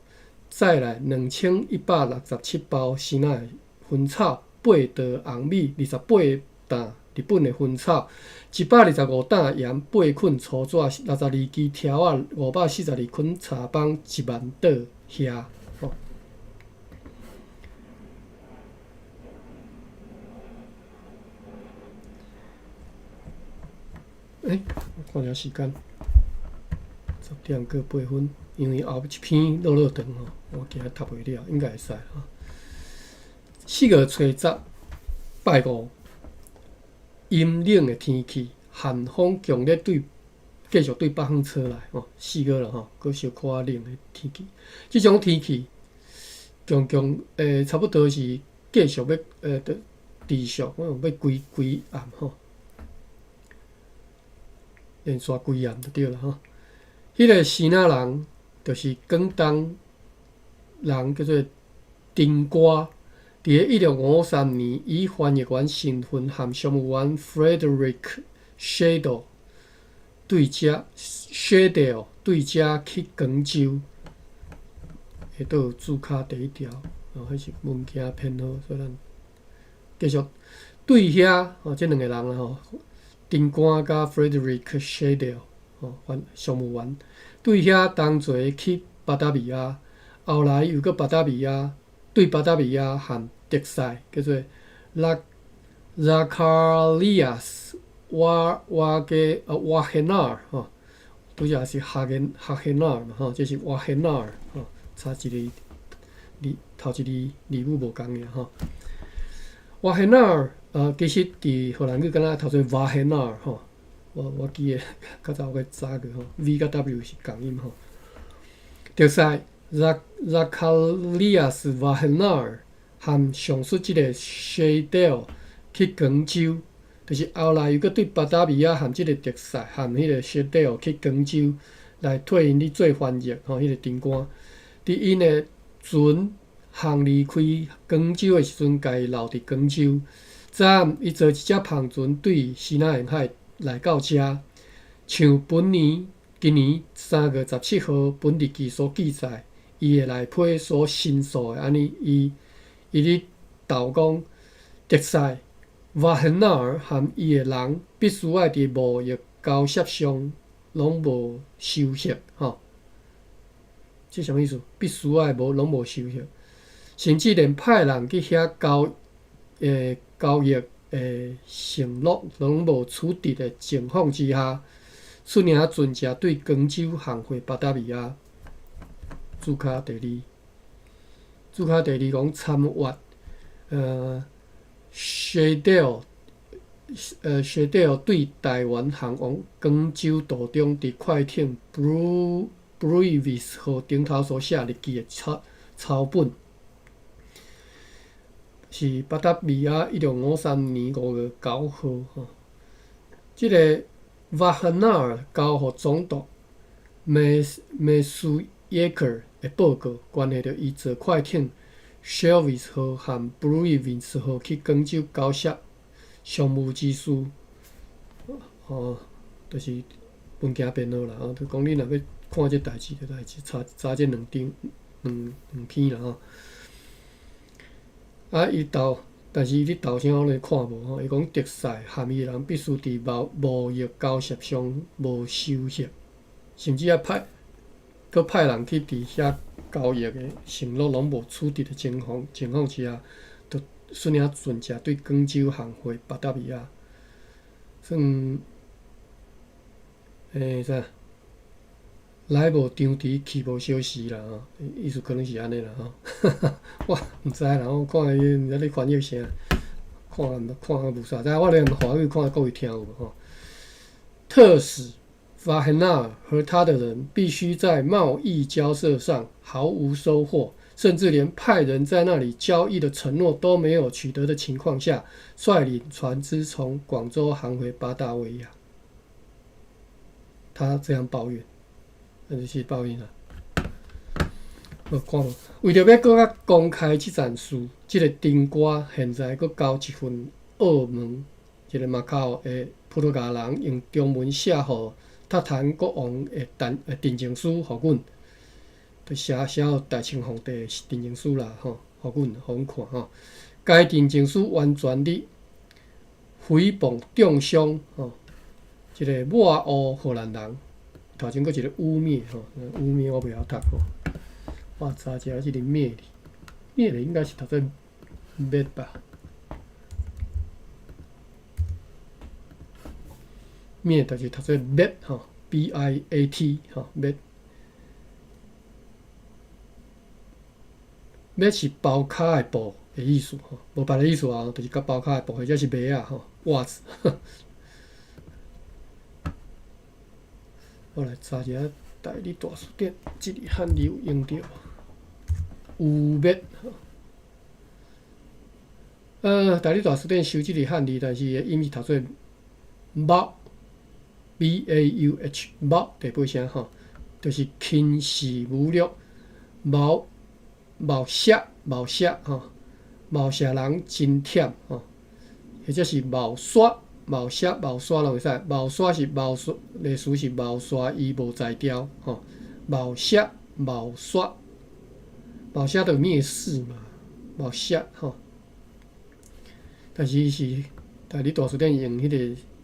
載來2167包支那的薰草、八袋紅米、28擔日本的薰草、125擔鹽、八捆粗紙、62支條仔、542捆茶枋、1萬桌蝦。吼。欸，我看一下時間，10點過8分，因為後一篇落落長吼，我驚讀袂了，應該會使吼。4月初10，拜五，陰冷的天氣，寒風強烈對，繼續對北方吹來吼，4月了吼，閣小可冷的天氣。這種天氣，強強差不多是繼續欲持續，欲規規暗吼。連續規暗就對啦吼。彼個支那人就是廣東人，叫做丁瓜。佇咧1653年，以翻譯員身份和商務員 Frederick Schedel 對遮 Schedel 對遮去廣州，下倒有註卡第一條，哦，彼是文件編號，所以咱繼續對遐哦，這兩個人啦吼。丁官佮 Frederick Schedel 吼，翻商務員對遐同齊去巴達維亞，後來又閣巴達維亞對巴達維亞和特賽叫做拉 Zacharias 瓦瓦格瓦赫納爾吼，拄才是哈根哈赫納爾嘛吼，這是瓦赫納爾吼，差一个字頭一个字母無仝爾吼。瓦赫納爾其實佇荷蘭語敢若讀做瓦赫納爾吼，我記得較早我查過吼，V 佮 W 是仝音吼。特賽扎扎卡利亞斯瓦赫納爾和上述這个薛德爾去廣州，就是後來又閣對巴達維亞和這个特賽和彼个薛德爾去廣州來替𪜶咧做翻譯吼，彼個丁官佇𪜶的船航離開廣州的時陣，共伊留佇廣州。昨暗，伊坐一隻帆船對支那沿海來到遮，像本年今年3月17號本日記所記載，伊的內批所申訴的按呢，伊咧投講，特賽瓦赫納爾和伊的人必須愛佇貿易交涉上攏無收穫，吼，這啥物意思？必須愛無攏無收穫，甚至連派人去遐交交易的承諾攏無取得的情況之下，率領船隻對廣州航回巴達維亞。註卡第二，註卡第二講參閱，薛德薛德對台灣航往廣州途中，佇快艇 Blue Brevis 號頂頭所寫日記的抄抄本。是巴達維亞1653年5月9號，吼，這个瓦赫納爾交予總督梅梅斯耶克的報告，關係著伊坐快艇 Shelvis 號和 Bruivins 號去廣州交涉商務之事，吼，就是文件編號啦，吼，就講你若欲看這代誌，就來查查這兩張兩兩篇啦，吼。啊！伊投，但是伊咧投啥我咧看無吼。伊講特賽含伊人必須佇貿貿易交涉上無收穫，甚至還派閣派人去佇遐交易的承諾攏無取得的情況情況之下，就率領船隻對廣州航回巴達維亞。算啥？來無張遲，去無相時啦吼，意思可能是按呢啦吼。我毋知啦，我看伊毋知咧翻譯啥，看看無啥，但我咧華語看各位聽有無吼？特使法赫納和他的人必須在貿易交涉上毫無收穫，甚至連派人在那裡交易的承諾都沒有取得的情況下，率領船隻從廣州航回巴達維亞。他這樣抱怨。那就是報應啊！無看無，為著欲閣較公開這件事，這个丁歌現在閣交一份澳門一个馬卡奧的葡萄牙人用中文寫予塔坦國王的陳情書，予阮，就寫寫予大清皇帝的陳情書啦，吼，予阮看吼。該陳情書完全佇誹謗中傷吼，這个抹烏荷蘭人。頭前閣一个污衊吼，污衊我袂曉讀吼。我查一下這个滅字，滅字應該是讀做滅吧？滅就是讀做滅吼，B I A T 吼，滅。滅是包跤的布的意思吼，無別个意思啊，就是佮包跤的布或者是襪仔吼，襪子。我來查一下台語大辭典，這个漢字有用著無？污衊。台語大辭典收這个漢字，但是伊的音是讀做貓，B A U H，貓第八聲吼，就是輕視侮辱，謀謀殺謀殺吼，謀殺人真忝吼，或者是謀殺。謀殺、謀殺攏會使，謀殺是謀殺，類似是謀殺伊無才調吼。謀殺、謀殺、謀殺就蔑視嘛，謀殺吼。但是伊是，台語大辭典用彼个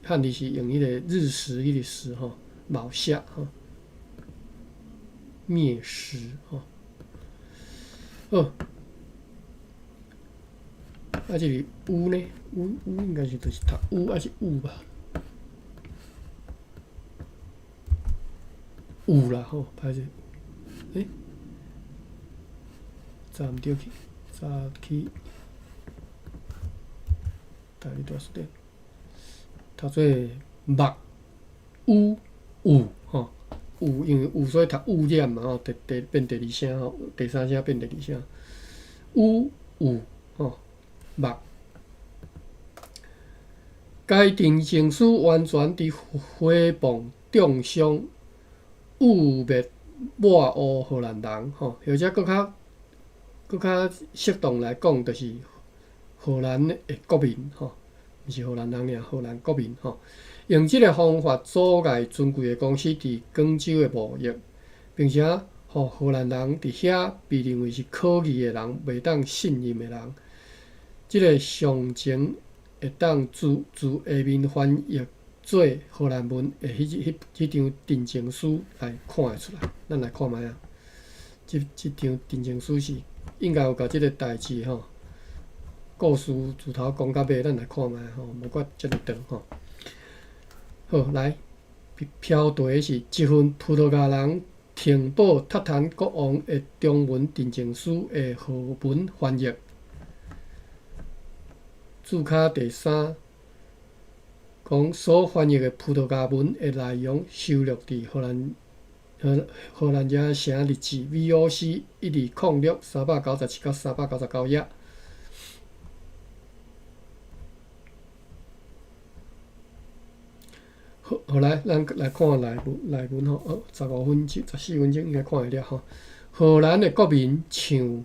漢字是用彼个日食彼个食吼，謀殺吼，蔑視吼。好，啊，這个烏呢？烏烏應該是就是讀烏還是烏吧？有啦吼，歹勢，查毋著去，查去，台語大辭典，讀做目烏有吼，有因為有所以讀污染嘛吼，第第變第二聲吼，第三聲變第二聲，烏有吼，目。該陳情書完全佇誹謗、中傷、污衊、抹烏荷蘭人吼，或者閣較閣較適當來講，就是荷蘭的國民吼，毋是荷蘭人爾，荷蘭國民吼，用這个方法阻礙尊貴的公司佇廣州的貿易，並且予荷蘭人佇遐被認為是可疑的人，袂當信任的人。這个上前會當自自下面翻譯做荷蘭文的彼彼彼張陳情書來看會出來。咱來看覓仔，這這張陳情書是應該有共這个代誌吼，故事自頭講到尾，咱來看覓吼，無怪遮爾長吼。好，來標題是一份葡萄牙人呈報塔坦國王的中文陳情書的荷文翻譯。註卡第三，講所翻譯的葡萄牙文的內容收錄佇荷蘭荷荷蘭遮城日誌 VOC 1206397到399頁。好，好來，咱來看內文內文吼，哦，15分鐘、14分鐘應該看會了吼。荷蘭的國民像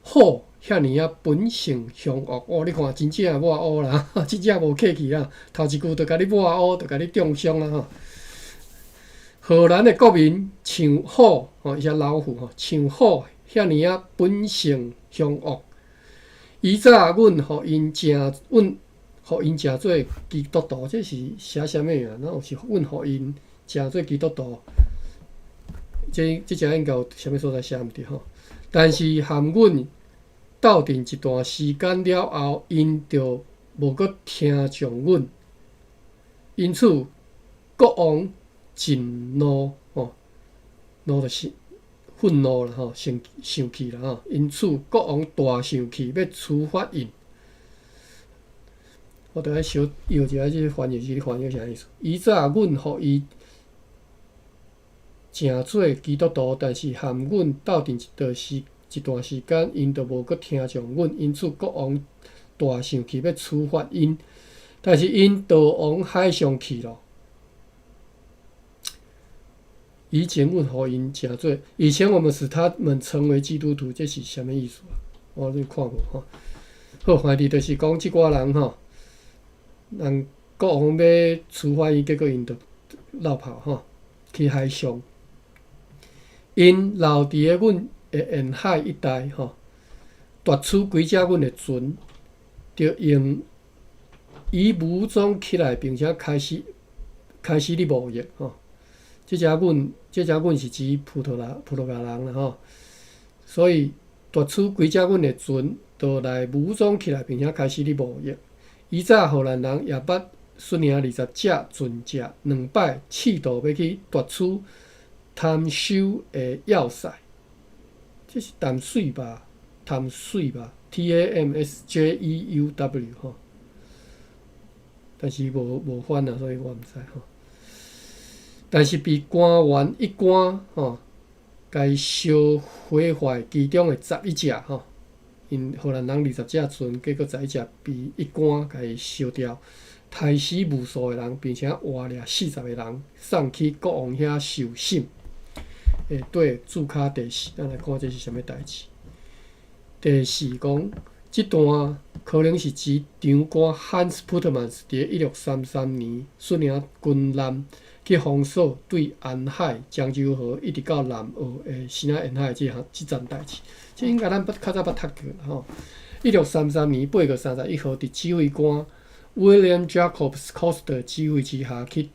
虎遐爾仔本性兇惡，哦，你看真正抹烏啦，真正無客氣啦，頭一句就共你抹烏，就共你中傷啊吼。荷蘭的國民像虎，吼，伊寫老虎吼，像虎遐爾仔本性兇惡。以早阮予𪜶成，阮予𪜶成做基督徒，這是寫啥物啊？哪有是阮予𪜶成做基督徒？這這遮應該有啥物所在寫毋對吼？但是含阮鬥陣一段時間了後，𪜶就無閣聽從阮，𪜶 因此國王震怒吼，怒就是憤怒啦吼，生生氣啦吼。因此國王大生氣，欲處罰𪜶。我著愛小搖一下，這個翻譯是咧翻譯啥意思？以早阮予伊成做基督徒，但是和阮鬥陣一段時間，𪜶就無閣聽從阮，因此國王大生氣，欲處罰𪜶，但是𪜶逃往海上去咯。以前阮予𪜶成做，以前我們使他們成為基督徒，這是啥物意思啊？我你看無吼？好，反正就是講這寡人吼，人國王欲處罰伊，結果𪜶就落跑吼，去海上。𪜶留佇个阮的沿海一帶吼，奪取幾隻阮的船，就用伊武裝起來，並且開始咧貿易吼。這隻阮是指葡萄牙人啦吼，所以奪取幾隻阮的船，就來武裝起來，並且開始咧貿易。以早荷蘭人也捌率領20隻船隻，兩擺試圖欲去奪取潭州的要塞，這是淡水吧？淡水吧？Tamsjeuw 吼，但是無翻啊，所以我毋知吼。但是被官員一竿吼，共燒毀壞其中的11隻吼，𪜶荷蘭人20隻船，結果11隻被一竿共燒掉，刣死無數的人，並且活掠40個人送去國王遐受審。對，註卡第四，咱來看這是啥物代誌。第四講，這段可能是指長官 Hans Putmans 佇1633年率領軍艦去封鎖對沿海漳州河一直到南澳的新仔沿海這層代誌。這應該咱捌較早捌讀過吼。1633年8月31號，佇指揮官 William Jacobs Coster 指揮之下去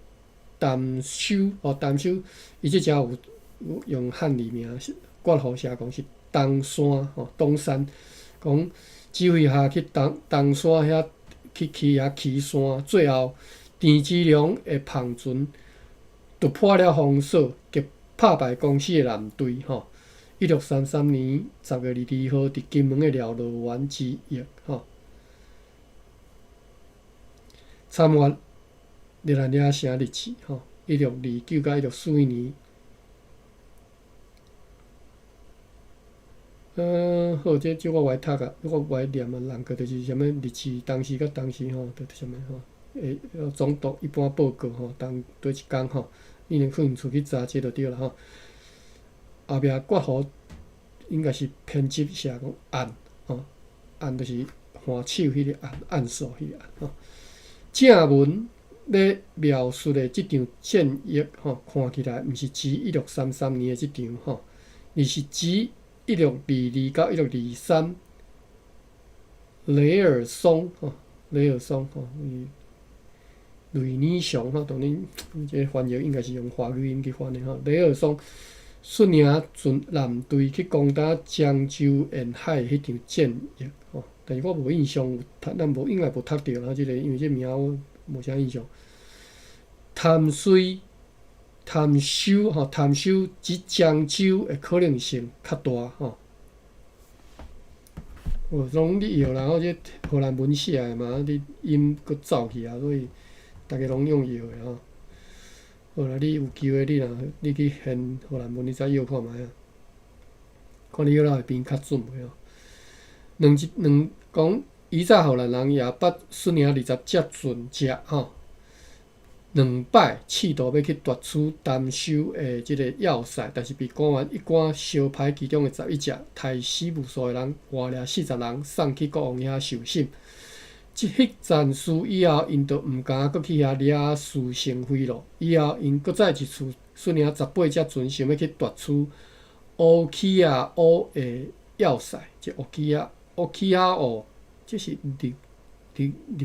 淡收哦，淡收，伊這隻有用漢字名，括號寫講是東山吼，東山，講指揮下去東山遐去遐起山，最後田之龍的帆船突破了封鎖，及拍敗公司的艦隊吼。1633年10月22號，佇金門的廖樂園之役吼。參閱熱那亞城日誌吼，1629佮1641年。好，這我無愛讀啊，我無愛念啊，人個就是啥物日誌，當時佮當時吼，就是啥物吼，總督一般報告吼，當佗一工吼，你若有興趣去查這就對啦吼。後壁括弧應該是編輯寫講按吼，按就是按手彼個按，按數彼個按吼。正文咧描述的這場戰役吼，看起來毋是指1633年的這場吼，而是指1622到1623，雷爾松吼，雷爾松吼，伊雷爾松吼，當然這個翻譯應該是用華語音去翻的吼。雷爾松率領船艦隊去攻打漳州沿海彼場戰役吼，但是我無印象有讀，咱無應該無讀著啦，這個因為這名我無啥印象。潭水。潭收吼，潭收指漳州的可能性較大吼。哦，攏你搖啦，吼，這荷蘭文寫的嘛，你音閣走去啊，所以逐家攏用搖的吼。好啦，你有機會你若你去現荷蘭文，你再搖看覓啊？看你搖了會變較準袂吼？兩一兩講，以早荷蘭人也捌率領20隻船隻吼。兩擺試圖欲去奪取潭州的這个要塞，但是被官員一竿燒歹其中的11隻，刣死無數的人，活掠40人送去國王遐受審。這彼戰事以後，𪜶就毋敢閣去遐惹是生非咯。以後，𪜶閣再一次率領18隻船，想欲去奪取烏起亞烏的要塞，這烏起亞烏，這是日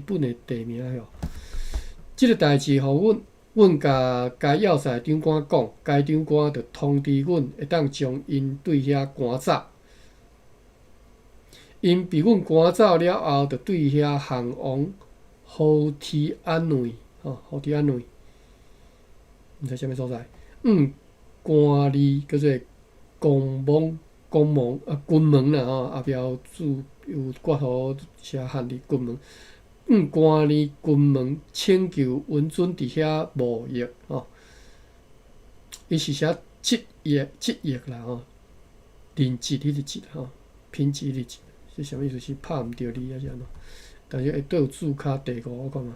本的地名喲。這个代誌，予阮共該要塞長官講，該長官就通知阮會當將𪜶對遐趕走。𪜶被阮趕走了後，就對遐項王侯提安內吼，虎堤仔內，毋知啥物所在。往官吏叫做公門、公門啊，軍門啦吼，後壁有注有括弧寫漢字軍門。往官吏軍門請求允准佇遐貿易吼，伊是寫質易質易啦吼，認質彼個質吼，品質彼個質，這啥物意思？是拍毋著字抑是按怎？但是下底有注跤第五，我看覓。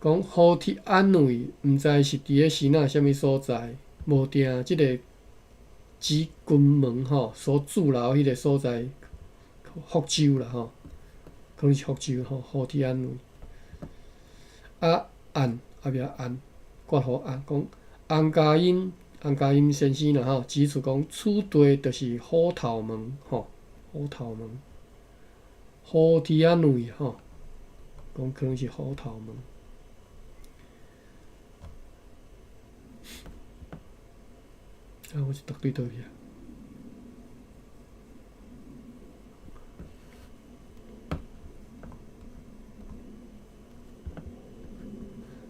講虎堤仔內，毋知是佇咧是哪啥物所在，無定這个指軍門吼所駐留彼个所在，福州啦吼，可能是福州吼，虎堤仔內。啊，按後壁按括弧按講洪家英，洪家英先生啦吼，指出講此地就是虎頭門吼，虎頭門，虎堤仔內吼，講可能是虎頭門。啊！我是讀對佗去啊？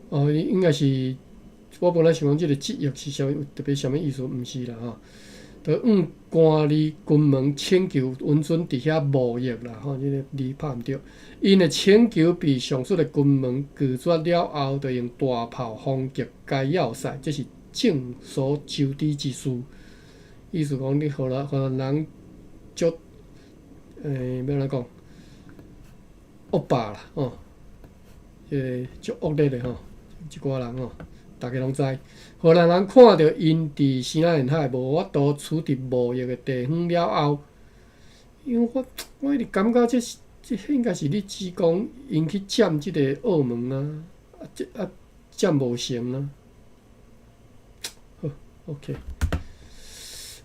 哦，應該是我本來想講這个質易是啥物特別啥物意思，毋是啦吼。就往官吏軍門請求允准佇遐貿易啦吼，這个字拍毋著。𪜶的請求被上述的軍門拒絕了後，就用大炮轟擊該要塞，這是眾所周知之事。意思講，你荷蘭荷蘭人足，欸，欲按怎講？惡霸啦，吼，這个足惡劣的吼，一寡人吼，逐家攏知。荷蘭人看著𪜶佇西南沿海無法度取得貿易的地方了後，因為我我一直感覺這是這應該是你只講𪜶去佔這个澳門啊，啊這啊佔無成啊。好，OK。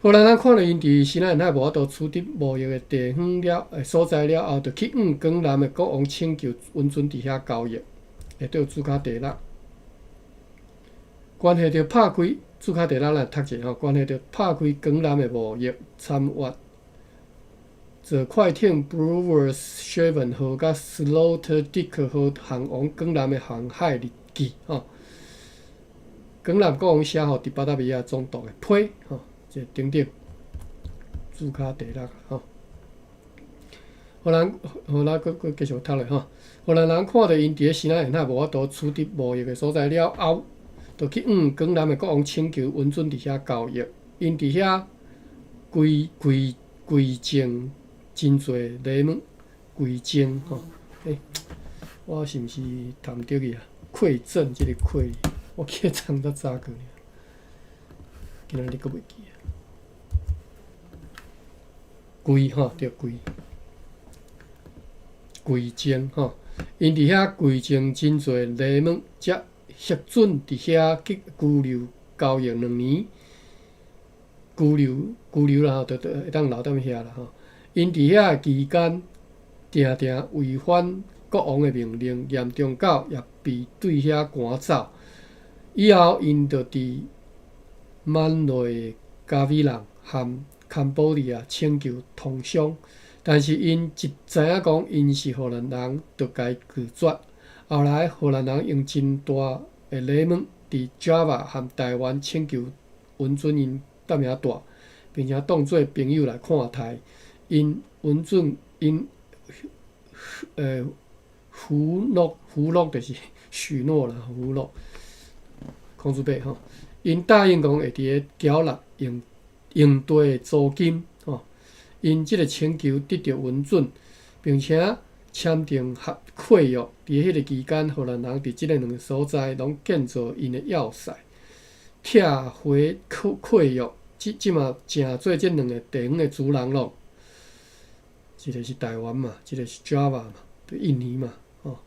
荷蘭人看著𪜶佇西南沿海無法度取得貿易的地方了，欸所在了後，就去向江南的國王請求允准佇遐交易，下底有注跤第六。關係著拍開注跤第六，咱讀者吼，關係著拍開江南的貿易參閱，坐快艇 Brouwershaven 號佮 Sloterdijk 號航往江南的航海日記吼。江南國王寫予佇巴達維亞總督的批吼，這等等，注跤第六吼。荷蘭荷蘭閣閣繼續讀落吼。荷蘭人看著𪜶佇咧西南沿海無法度取得貿易的所在了後，就去向江南的國王請求允准佇遐交易。𪜶佇遐規規規種真濟禮物，規種吼。欸，我是毋是讀毋著去啊？饋贈這个饋，我記得昨昏才查過爾，今仔日閣袂記啊。規吼對規，規種吼，𪜶佇遐饋贈真濟禮物，才核准佇遐去居留交易兩年，居留居留啦吼，就就會當留踮遐啦吼。𪜶佇遐期間，定定違反國王的命令，嚴重到也被對遐趕走。以後，𪜶就佇曼內加美蘭和坎波利亞請求通商，但是𪜶一知影講𪜶是荷蘭人，就共拒絕。後來，荷蘭人用真大的禮物，佇 Java 和台灣請求允准𪜶踮遐蹛，並且當做朋友來看待。𪜶允准𪜶，呃，許諾許諾就是許諾啦，許諾。孔子伯吼，𪜶答應講會佇咧繳納用用地的租金吼。𪜶這个請求得著允准，並且簽訂合契約。佇彼个期間，荷蘭人佇這个兩个所在攏建造𪜶的要塞，拆毀契契約。這這馬成做這兩个地方的主人咯。一个是台灣嘛，一个是 Java 嘛，就印尼嘛，吼。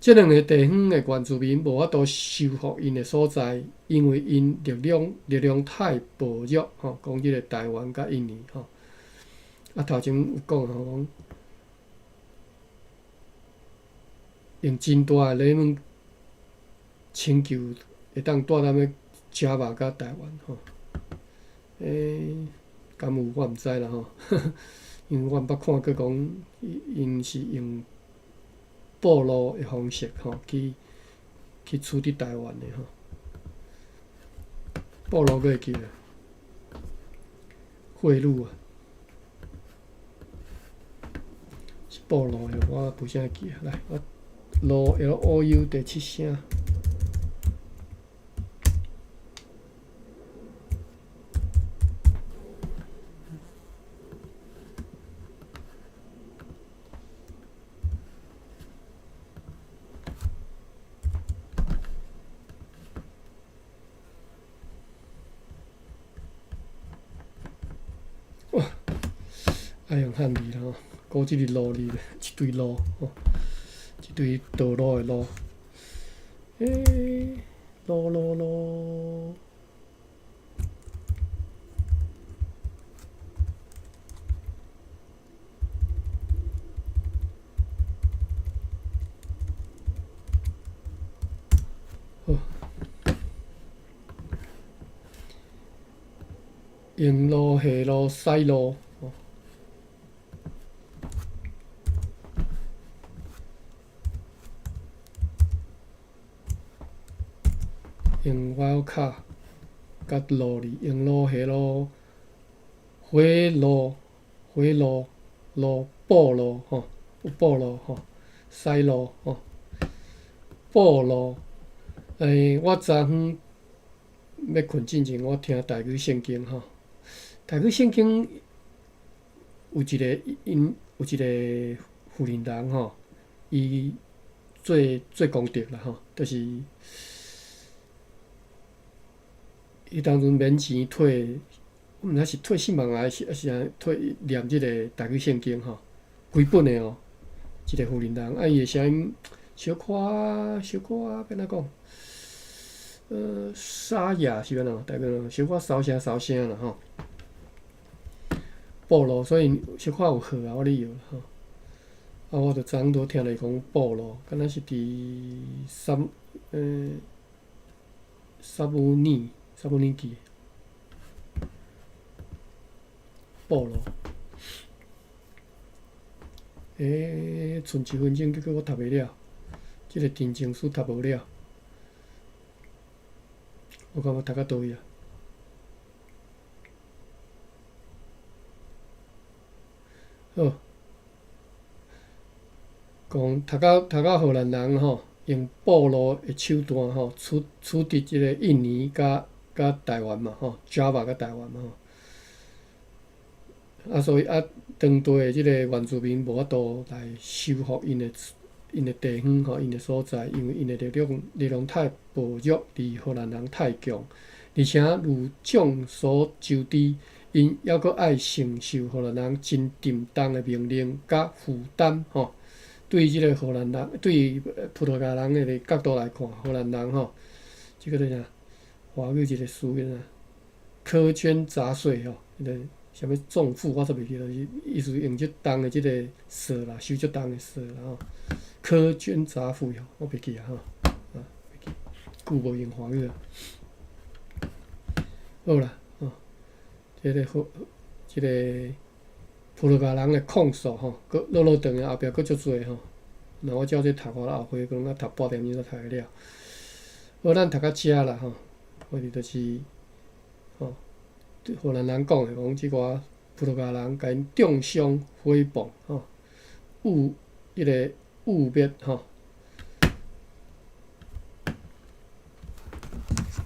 這兩个地方的原住民無法度收復𪜶的所在，因為𪜶力量力量太薄弱，吼。講這个台灣佮印尼，吼。啊，頭前有講吼，講用真大的禮物請求會當蹛踮咧 Java 佮台灣，吼。欸，敢有我毋知啦，吼。因為我毋捌看過講，𪜶是用暴露的方式吼，去取得台湾的吼。暴露阁会记咧？贿赂啊，是暴露的，我无啥会记。来，我路 L O U 第七声。哇！爱用汉字啦吼，古这个路字，一堆路吼，一堆道路的路。欸，路路路。好。用路、下路、西路，吼。用 wildcard 佮路字，用路、下路、火路、火路、路、布路吼，有布路吼，西路吼，布路。我昨昏欲睏进前，我听台语圣经吼。台语圣经有一个𪜶有一个妇人人吼，伊做做功德啦吼，就是彼当阵免钱退，我毋知是退四万还是抑是按退念这个台语圣经吼，规本的哦，一个妇人人，啊伊的声音小可小可欲按怎讲？沙哑是按怎？台语小可沙声沙声啦吼。暴露，所以小可有好啊，我咧摇吼。啊，我就昨昏拄听咧讲暴露，敢若是伫撒母耳，撒母耳记。暴露。賰一分钟，结果我读袂了，这个陈情书读无了。我感觉读到佗位啊？好，讲读到荷兰人吼，用暴露的手段吼，取得这个印尼佮台湾嘛吼，Java 佮台湾嘛吼。啊，所以啊，当地的这个原住民无法度来收复𪜶的地方吼，𪜶的所在，因为𪜶的力量太薄弱，而荷兰人太强，而且如众所周知，𪜶犹阁爱承受荷兰人真沉重的命令佮负担吼。对这个荷兰人，对葡萄牙人的角度来看，荷兰人吼，这个叫啥？华语一个词叫啥？苛捐杂税吼，彼个啥物重负，我煞袂记得，意思用足重的这个税啦，收足重的税啦吼。苛捐杂赋吼，我袂记啊吼，啊，袂记，久无用华语啊。好啦，吼，这个葡萄牙人的控诉吼，阁落落长的后壁阁足济吼。若我照这读，我后回可能爱读半点钟才读会了。好，咱读到遮啦吼，我伫就是吼，荷兰人讲的，讲这寡葡萄牙人共𪜶中伤诽谤吼，污彼个污蔑吼。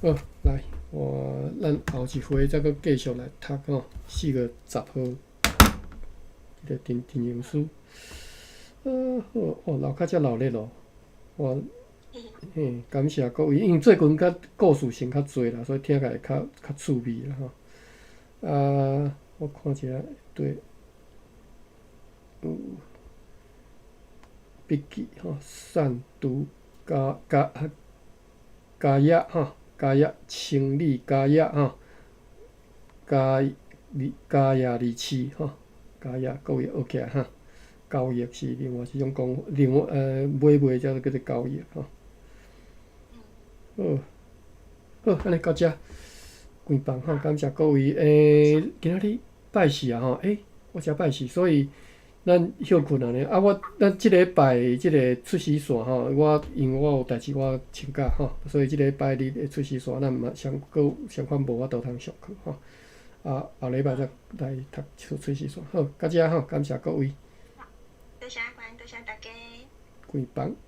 好，来，咱后一回再阁继续来读吼，4月10号，这个陈陈荣书。好，哦，楼跤遮热闹哦，我，嘿，感谢各位，因为最近较故事性较济啦，所以听起来较趣味啦吼。啊，我看一下，对，有笔记吼，散除加加加叶吼，加叶清理加叶吼，加加叶二市吼，加叶各位学起来哈。交易是另外一种讲，另外买卖才叫做交易吼。好，好，按呢到遮关房吼，感谢各位。今仔日拜四啊吼，我遮拜四，所以咱歇睏按呢。啊，我咱這禮拜這个出席線吼，我因為我有代誌，我請假吼，所以這禮拜日的出席線，咱嘛相閣相款無法度通上課吼。啊，後禮拜再來讀出席線。好，到遮吼，感謝各位。多謝歡，多謝大家。關房。